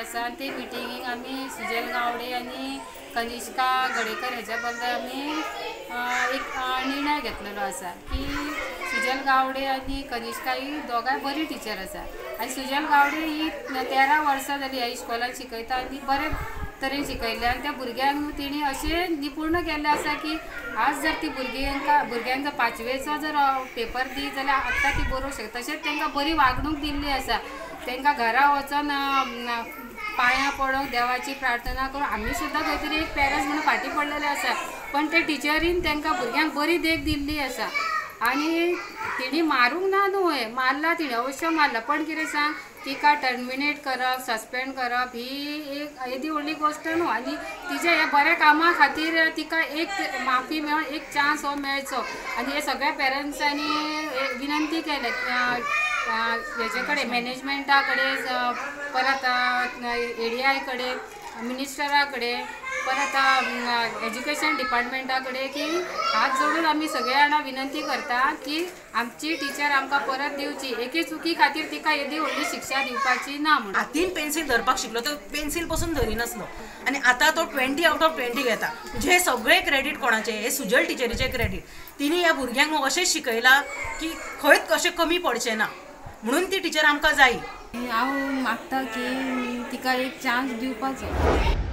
आसा आनी ते मिटिंगेक आमी सुजल गावडे आनी कनिष्का गडेकर हेच्या बद्दल आमी एक निर्णय घेतलेलो आसा की सुजल गावडे आनी कनिष्का ही दोगांय बरी टिचर आसा आनी सुजल गावडे ही 13 वर्सां जाली ह्या इस्कॉलान शिकयता आनी बरे तरेन शिकयलें आनी त्या भुरग्यांक तेणी अशें निपूर्ण केल्लें आसा की आज जर ती भुरग्यांक जर 5वेचो जर पेपर दी जाल्यार आत्तां ती बरोवंक शकता. तशेंच तांकां बरी वागणूक दिल्ली आसा. तांकां घरा वचोन पांयां पडोंक देवाची प्रार्थना करून आमी सुद्दां खंय तरी एक पेरंट्स म्हणून फाटीं पडलेले आसा, पण ते टिचरीन तांकां भुरग्यांक बरी देख दिल्ली आसा. आनी तेणी मारूंक ना न्हय, मारला तिणें, अवश्य मारला, पण कितें सांग, तिका टर्मिनेट करप, सस्पेंड करप ही एक येदी व्हडली गोश्ट न्हू. आनी तिच्या ह्या बऱ्या कामा खातीर तिका एक माफी मेळून एक चान्स हो मेळचो. आनी हे सगळ्या पेरंट्सांनी विनंती केल्या हेजे कडेन, मॅनेजमेंटा कडेन, परत ADI कडेन, मिनिस्टरा कडेन, परत एज्युकेशन डिपार्टमेंटा कडेन की हात जोडून आमी सगळ्या जाणां विनंती करता की आमची टिचर आमकां परत दिवची. एके चुकी खातीर तिका येदी व्हडली शिक्षा दिवपाची ना म्हणून. हातीन पेन्सील धरपाक शिकलो तो पेन्सील पसून धरिनासलो आनी आतां तो 20 out of 20 घेता. म्हणजे हे सगळे क्रेडीट कोणाचे, हे सुजल टिचरीचे क्रेडीट. तिणी ह्या भुरग्यांक अशें शिकयलां की खंयच अशें कमी पडचें ना, म्हणून ती टिचर आमकां जाय. हांव मागता की तिका एक चान्स दिवपाचो.